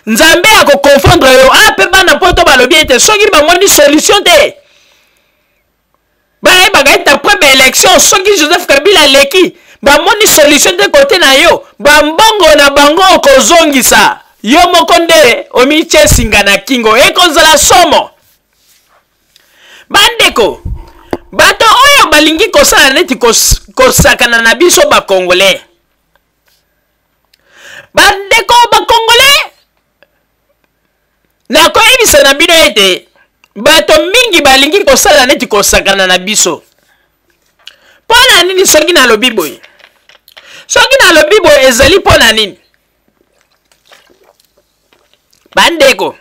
S2: Nzambe akoconfondre yo. A mpe bana poto balobi ete soki bamoni solution te, bayebaka ete après baélection, soki Joseph Kabila aleki, bamoni solution te kote na yo, bambongo na bango okozongisa yo moko nde omitie singa na kingo, ekozala somo. Bandeko, bato oyo balingi kosala neti kosakana na biso bakongolais, bandeko bakongolais, nakoyebisa na bino ete bato mingi balingi kosala neti kosakana na biso. Mpo na nini? Soki nalobi boye, soki nalobi boye, ezali mpo na nini, bandeko?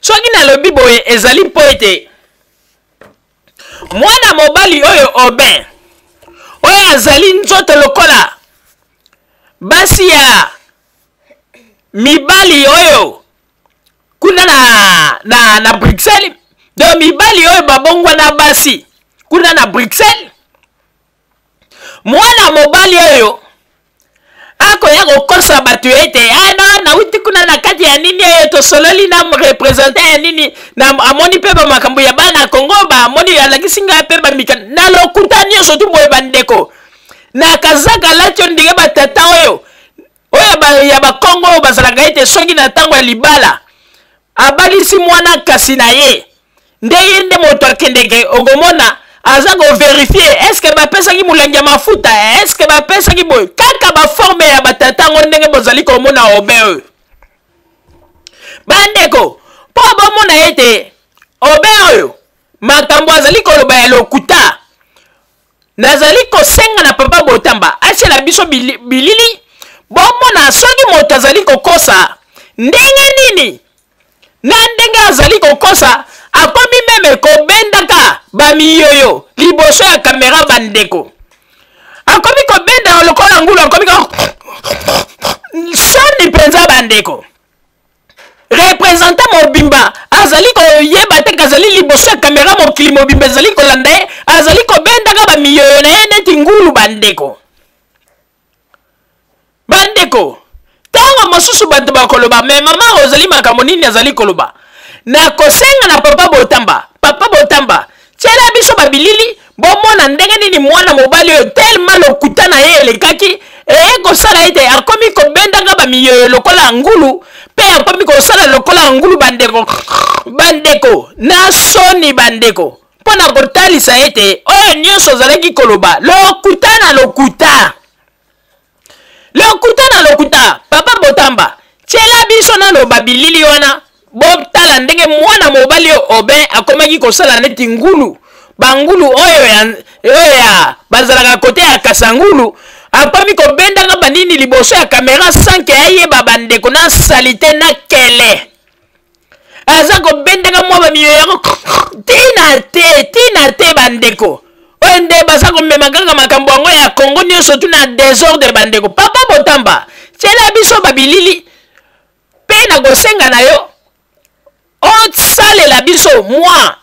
S2: Soki nalobi boye, ezali mpo ete mwana mobali oyo Aubin, oyo azali nzoto lokola basi ya mibali oyo kuna na Bruxelles, donc mibali oyo babongwana basi kuna na Bruxelles, mwana mobali oyo akoya kokosa bato ete ah, no, nauti kuna na kati ya nini oyo, tosololi na représentant ya nini na, amoni mpe bamakambo ya bana Kongo, bamoni, alakisi ngai mpe bamika na lokuta nyonso tu boye. Bandeko, na kazaka alati oyo ndenge batata oyo ya bakongo oyo bazalaka ete soki na ntango ya libala abalisi mwana kasi na ye nde ye nde moto akendeke, okomona aza kovérifier est-ce bapesaki molangi ya mafuta, est-ce bapesaki boye, kaka baforme ya batata yango ndenge bozali komona Aubin oyo. Bandeko, mpo bomona ete Aubin oyo makambo azali koloba ya lokuta, nazali kosenga na papa Botamba atiela biso bilili, bomona soki moto azali kokosa ndenge nini. Na ndenge azali kokosa, akomi même kobendaka bamiyoyo liboso ya kamera. Bandeko, akomi kobenda lokola ngulu, akomi ko soni mpenza. Bandeko, représentant mobimba azali koyeba te kazali liboso ya kamera, mokili mobimba ezali kolanda ye, azali kobendaka bamiyoyo na ye neti ngulu. Bandeko, ntango mosusu bato bakoloba: "Me mama, ozali makambo nini azali koloba?" Nakosenga na papa Botamba, papa Botamba, tiela biso babilili, bomona ndenge nini mwana mobali oyo, telema lokuta na ye elekaki, eye kosala ete akomi kobendaka bamiyoyo lokola ngulu mpe akomi kosala lokola ngulu. Bandeko, na soni, bandeko, mpo na kotalisa ete oyo nyonso ozalaki koloba lokuta na lokuta, lokuta na lokuta. Papa Botamba, tiela biso nano babilili wana, botala ndenge mwana mobali oyo Aubin akomaki kosala neti ngulu, bangulu oyo ya bazalaka kote ya Kasangulu, akomi kobendaka banini liboso ya kamera sans que ayeba. Bandeko, na saleté na kele, aza kobendaka mwa bamiyo yango, tina te, tina te. Bandeko, oyo nde baza komema kaka makambo yango ya Kongo nyonso tu na désordre. Bandeko, papa Botamba, tiela biso babilili, mpe na kosenga na yo osalela biso mwa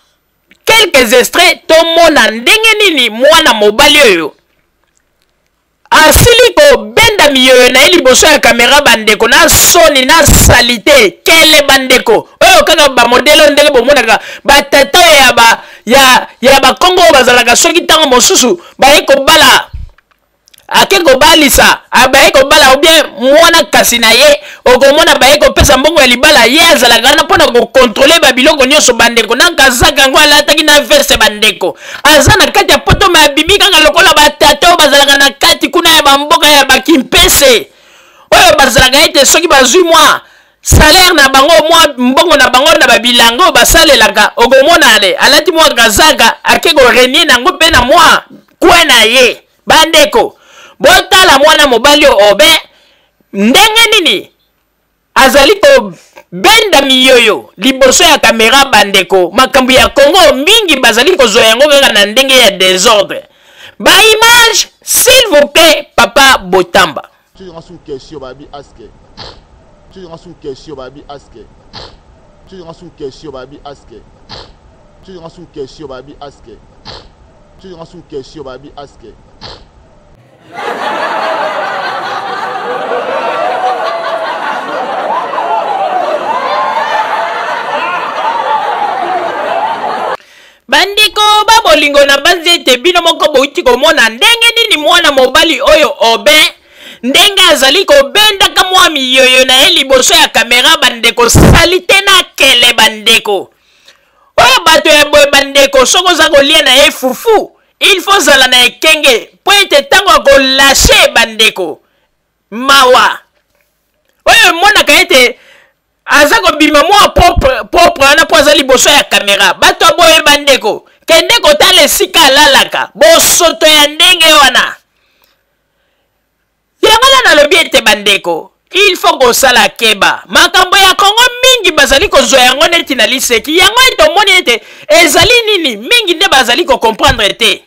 S2: quelques extraits, tomona ndenge nini mwana mobali oyo asili kobenda miyoyo na ye liboso ya kamera. Bandeko, na soni, na saleté, kele. Bandeko, oyo kaka bamodele oyo ndenge bomonaka batata oyo ya bakongo oyo bazalaka soki ntango mosusu baye kobala, ake kobalisa, baye kobala ou bien mwana kasi na ye, okomona baye kopesa mbongo ya libala, ye azalaka wana mpona kocontrôler babiloko nyonso. Bandeko, na kazaka yango alataki na veste, bandeko, aza na kati ya poto, me abimi kaka lokola batata oyo bazalaka na kati kuna ya bamboka ya bakimpese, oyo bazalaka ete soki bazwi mwa salaire na bango, mwa mbongo na bango na babilanga oyo basalelaka, okomona ale alati mwa kazaka, ake korenier nango mpe na mwa kwe na ye. Bandeko, botala mwana mobali oyo Aubin, ndenge nini azali kobenda miyoyo liboso ya kamera. Bandeko, makambo ya Kongo mingi bazali kozwa yango kaka na ndenge ya désordre. Baimage, s'il vous plaît, papa Botamba.
S6: Sous question babi aske, sous question babi aske, sous question babi aske, sous question babi aske. Soki nga sous question babi aske.
S2: Bandeko ba bolingo, nabanzi ete bino moko bouti komona ndenge nini mwana mobali oyo Aubin ndenge azali kobendaka mwa miyoyo na ye liboso ya kamera. Bandeko, salite na kele. Bandeko, oyo bato ya boye, bandeko, soki oza kolia na ye fufu, il faut zala na ekenge mpo ete ntango akolashe, bandeko, mawa. Oyo emonaka ete aza kobima mwa propre propre wana mpo aza liboso ya kamera. Bato ya boye, bandeko, kende kotala esika alalaka, bosoto ya ndenge wana. Yango wana nalobi ete, bandeko, il faut kosala keba. Makambo ya Kongo mingi bazali kozwa yango neti na liseki. Yango ete omoni ete ezali nini, mingi nde bazali kocomprendre te.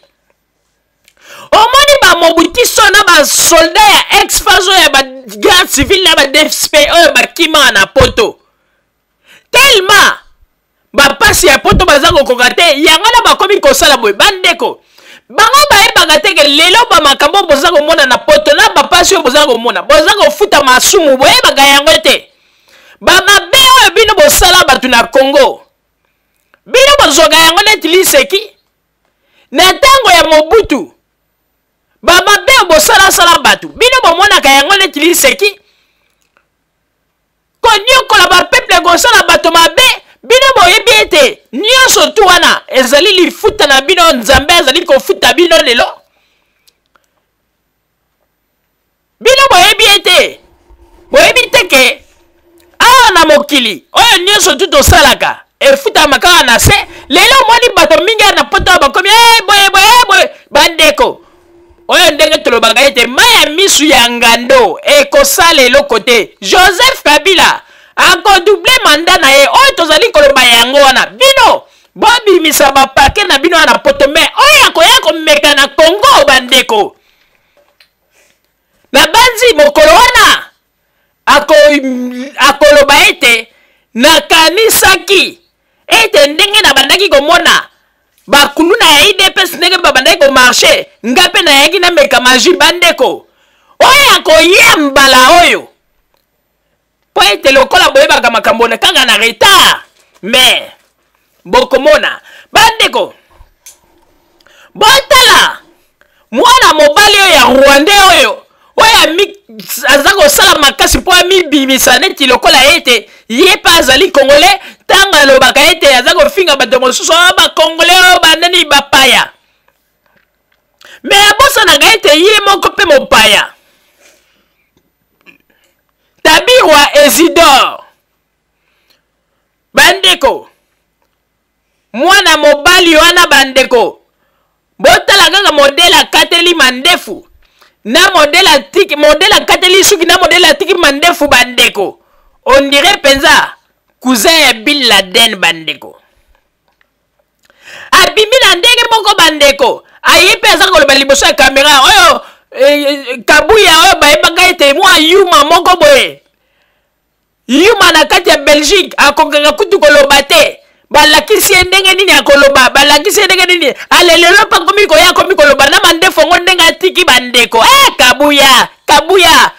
S2: Omoni bamobutiso na basoldat ya ex-FAZ oyo ya bagarde civile na baDFP oyo bakimaka na poto, tellement bapasi ya poto baza kokoka te, yango wana bakomi kosala boye. Bandeko, bango bayebaka te ke lelo bamakambo oyo boza komona na poto na bapasi oyo boza komona, boza kofuta masumu. Boyebaka yango te. Bamabe oyo bino bosala bato na Congo, bino bozwaka yango neti liseki. Na ntango ya Mobutu, bamabe oyo bosalasala bato, bino bomonaka yango neti liseki. Konyokola bapeuple, kosala bato mabe, bino boyebi ete nyonso tu wana ezali lifuta na bino. Nzambe azali kofuta bino lelo. Bino boyebi ete, boyebi te ke awa na mokili oyo nyonso tu tosalaka efutama kaka na se. Lelo omoni bato mingi awa na poto oyo bakomi hey, boye boye boye. Bandeko, oyo ndenge tolobaka ete mai ya misu ya ngando ekosala eloko te. Joseph Kabila akodouble mandat na ye. Oyo tozali koloba yango wana, bino bobimisa bapake na bino wana poto, me oyo akoya komeka na Kongo, bandeko, nabanzi mokolo wana akoloba ete nakanisaki ete ndenge nabandaki komona bakuluna ya UDPS, ndenge babandaki komarcher, nga mpe nayaki nameka magie. Bandeko, oyo akoya mbala oyo, mpo ete lokola boyebaka makambo na kaka na retard, mais bokomona. Bandeko, botala mwana mobali oyo ya Rwandais oyo aza kosala makasi mpo amibimisa neti lokola ete ye mpe azali Congolais. Ntango alobaka ete aza kofinga bato mosusu oyo bacongolais, oyo banani, bapaya, mais abosanaka ete ye moko mpe mopaya. Tabirwa Isidore, bandeko, mwana mobali wana, bandeko, botala kaka modèle akateli mandefu na modèle atiki, modèle akateli suki na modèle atiki mandefu. Bandeko, on dirait mpenza cousin ya Bin Laden. Bandeko, abimi na ndenge moko. Bandeko, aye mpe aza koloba liboso ya kamera. Oyo Kabuya oyo bayebaka ete mwa yuma moko boye, yuma na kati ya Belgique, akokaka kutu koloba te. Balakisi ye ndenge nini akoloba, balakisi ye ndenge nini alelelo mpe akomi koya, akomi koloba na mandefu yango ndenge atiki. Bandeko, Kabuya, Kabuya,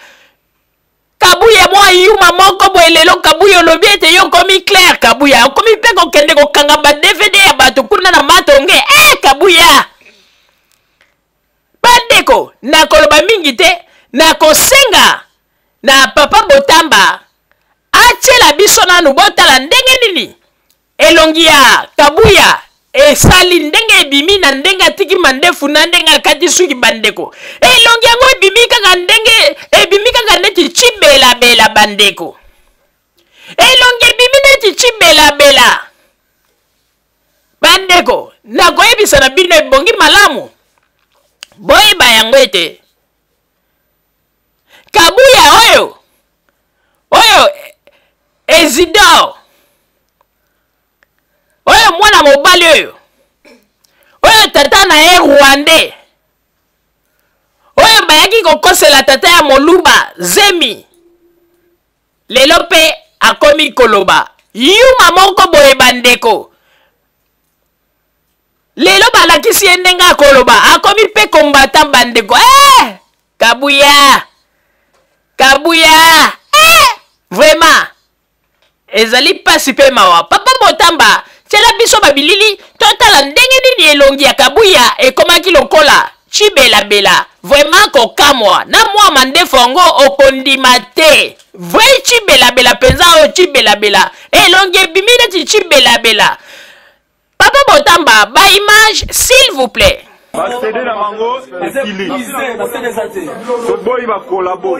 S2: Kabuya, mwa yuma moko boye. Lelo Kabuya olobi ete yo okomi clair. Kabuya okomi mpe kokende kokanga ba DVD ya bato kuna na Matonge. Kabuya, bandeko, nakoloba mingi te. Nakosenga na papa Botamba atiela biso nanu, botala ndenge nini elongi ya Kabuya esali, ndenge ebimi na ndenge atiki mandefu na ndenge akati suki. Bandeko, elongi yango ebimi kaka ndenge ebimi, kaka neti cibelabela. Bandeko, elongi ebimi neti cibelabela. Bandeko, nakoyebisa na bino, ebongi malamu boyeba yango ete Kabuya oyo Isidore oyo, mwana mobali oyo tata na ye Rwandais, oyo bayaki kokosela tata ya moluba zemi, lelo mpe akomi koloba yuma moko boye. Bandeko, Lelo balakisi ye ndenge akoloba, akomi mpe combattant bandeko. Eh! Kabuya! Kabuya! Eh! Vraiment! Ezali pasi mpe mawa. Papa Botamba, tiela biso babilili totala ndenge nini elongi ya Kabuya ekomaki lokola chibelabela. Vraiment kokamwa na mwa mandefu yango okondima te. Vrai chibelabela mpenza oyo chibelabela. Elongi ebimi neti chibelabela. Papa Botamba, ba image s'il vous plaît.
S4: Ba CD na bango esili. Toboyi ba collabo.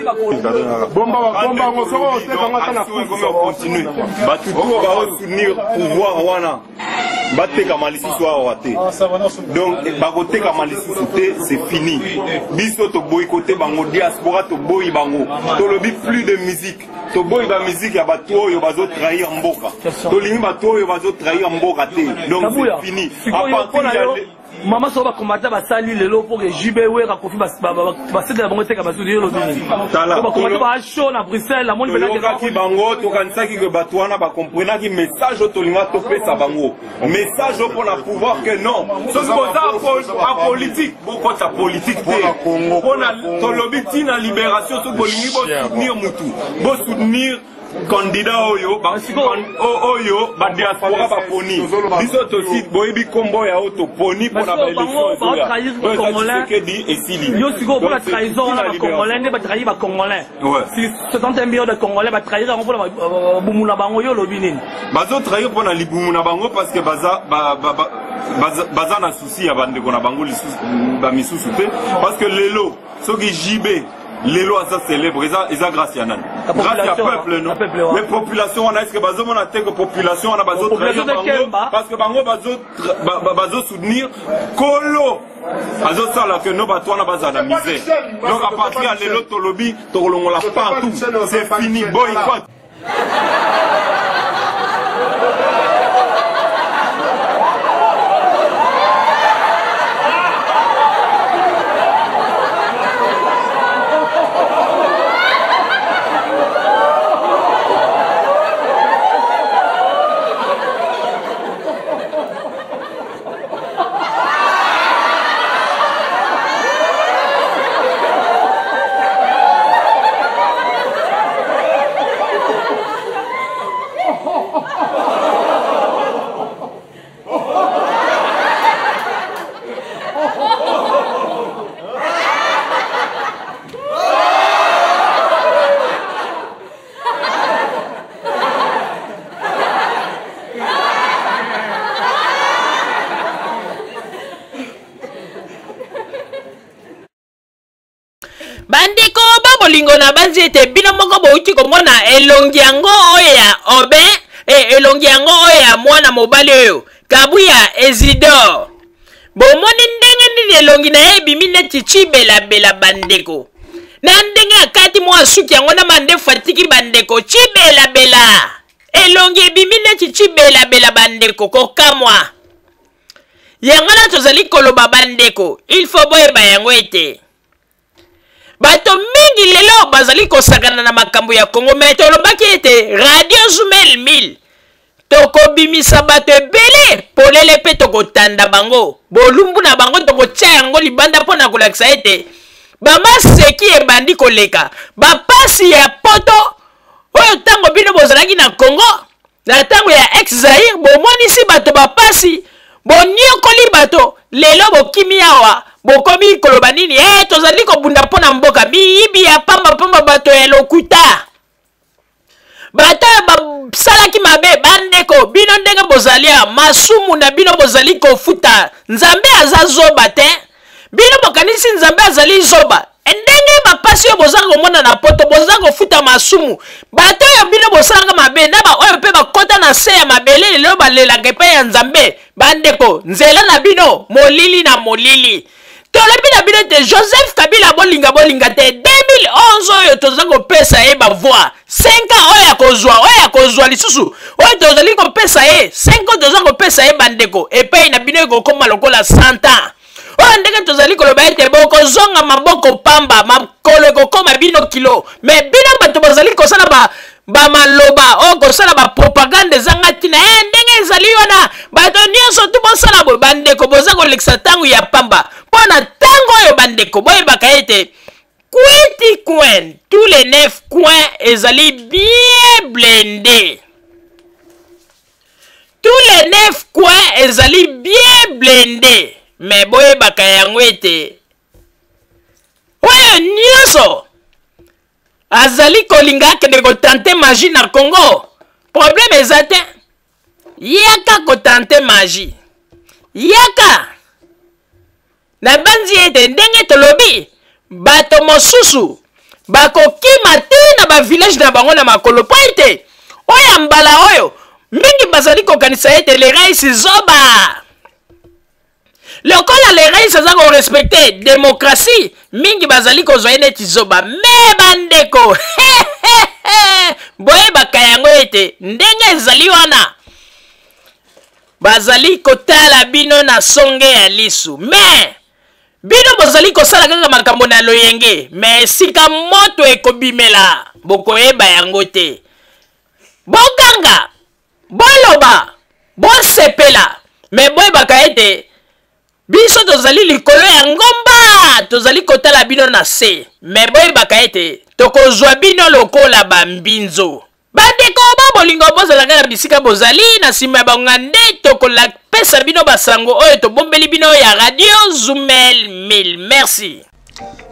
S7: Bomba bomba yango soki oteka yango ata na
S4: continue. Bato tout ba soutenir pouvoir wana batekama lisusu awa te. Donc bakotekama lisusu te, c'est fini. Biso toboyi kote bango, diaspora toboyi bango. Tolobi plus de musique. Toboyi ba musique ya bato oyo bazo trahir mboka. Tolingi bato oyo bazo trahir mboka te. Donc c'est fini.
S8: À partir ya mama soko bakomata basali lelo mpo ke JB Wera Kofi basetela bango eteka basusu yo lobi nini? Bakomata ba show na Bruxelles amoni
S4: mpenza toyokaki bango, tokanisaki ke bato wana bakomprenaki message oyo tolinga topesa bango, message oyo mpona pouvoir ke non, soki boza apolitique bokota politique te, mpona tolobi ntina libération. Soki bolingi bosoutenir mutu, bosoutenir candidat oyo oyo ba diaspora baponi. Biso tosi boyebi nkombo ya oyo toponi mpona baélection ezoya, oyo eza Tshisekedi, esili.
S8: Yo sikoyo mpona trahison wana, bacongolais nde batrahir bacongolais, 71 millions de congolais batrahir yango mpona libumu na bango. Yo olobi nini?
S4: Bazotrahir mpona libumu na bango parce que baza baza na souci ya bandeko na bango lisusu bamisusu te, parce que lelo soki JB lelo aza célèbre, eza grâce ya nani? Grâce ya peuple, non? Mais population wana, est ce que bazomona te que population wana bazotrahir bango parce que bango bazosoutenir kolo azosala ke no bato wana bazala na misère? Donc à partir ya lelo tolobi tokolongola partout, c'est fini, boycott.
S2: Bandeko ba bolingo, na banzi ete bino moko bouti komona elongi yango oyo ya Obin, elongi yango oyo ya mwana mobali oyo Kabuya Ezidor. Bomoni ndenge nini elongi na ye ebimi neti chibelabela bandeko, na ndenge akati mwa suki yango na mandefu atiki bandeko, chibelabela, elongi ebimi neti chibelabela bandeko, kokamwa. Yango wana tozali koloba bandeko, il faut boyeba yango ete bato mingi lelo bazali kosakana na makambo ya Kongo. Me tolobaki ete Radio Zumel 1000 tokobimisa bato ebele polele mpe tokotanda bango bolumbu na bango, tokotia yango libanda mpo na kolakisa ete bamaseki ebandi koleka bapasi ya poto oyo. Ntango bino bozalaki na Kongo na ntango ya ex Zaire, bomonisi bato bapasi, boniokoli bato. Lelo bokimi awa, bokomi koloba nini? Tozali kobunda mpo na mboka. Miyibi ya pambapamba, bato ya lokuta, bato oyo basalaki mabe. Bandeko, bino ndenge bozali ya masumu na bino bozali kofuta. Nzambe aza zoba te. Bino bokanisi Nzambe azali zoba? Ndenge bapasi oyo boza komona na poto, boza kofuta masumu. Bato oyo bino bosalaka mabe na baoyo mpe bakota na se ya mabele, lelo balelaka epai ya Nzambe. Bandeko, nzela na bino molili na molili. Tolobi na bino ete Joseph Kabila, bolinga bolinga te, 2011 oyo toza kopesa ye bavoi 5 ans oyo akozwa, oyo akozwa lisusu, oyo tozali kopesa ye 5 ans, toza kopesa ye bandeko, epai na bino ekokoma lokola 100 ans. Oyo ndenge tozali koloba ete bokozonga maboko pamba, makolo ekokoma bino kilo. Me bino bato bozali kosala ba bamaloba oyo, kosala bapropagande ezanga ntina. Ndenge ezali wana, bato nyonso tu bosala boye. Bandeko, boza kolekisa ntango ya pamba mpo na ntango oyo. Bandeko, boyebaka ete kwiti coin, tous les 9 coins ezali bien blindé, tous les 9 coins ezali bien blindé. Me boyebaka yango ete oyo nyonso azali kolinga akende kotenter magie na Congo, problème eza te. Yaka kotenter magie, yaka. Nabanzi ete ndenge tolobi, bato mosusu bakokima te na bavillage na bango na makolo, mpo ete oyo ya mbala oyo mingi bazali kokanisa ete le rais zoba. Lokola le rais aza korespecter démocratie, mingi bazali kozwa ye neti zoba. Me bandeko, boyebaka yango ete ndenge ezali wana, bazali kotala bino na songe ya lisu. Me bino bozali kosala kaka makambo na loyenge, me esika moto ekobimela, bokoyeba yango te. Boganga, boloba, bosepela, me boyebaka ete biso tozali likolo ya ngomba, tozali kotala bino na se. Me boyebaka ete tokozwa bino lokola bambinzo. Bandeko ba bolingo, bozalaka na bisika bozali, na nsima ya bango nde tokolapesa bino basango oyo tobombeli bino ya Radio Zumel 1000. Merci.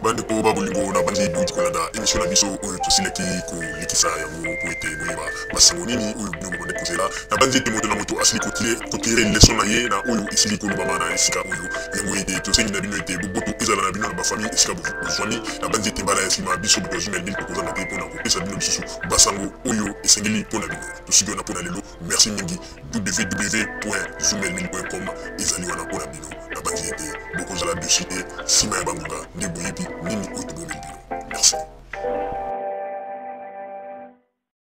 S1: Bandeko ba bolingo, na bandi bouti kolanda émission na biso oyo tosilaki kolekisa yango po ete boyeba basango nini oyo bino bobandi kozela. Na bandi ete moto na moto asili kotirer leçon na ye na oyo esili kolobama na esika oyo. Yango ete tosengi na bino ete boboto ezala na bino na bafamille esika bozwami. Na bandi ete mbala ya nsima, biso bato ya Zumel 1000 tokozanga te mpona kopesa bino lisusu basango oyo esengeli mpo na bino. Tosuki wana mpo na lelo. Merci mingi. www.zumel1000.com ezali wana mpo na bino. Nabanzi ete bokozala déçus te. Nsima ya bangonga nde boyebi nini oyo tobomeli bino. Merci.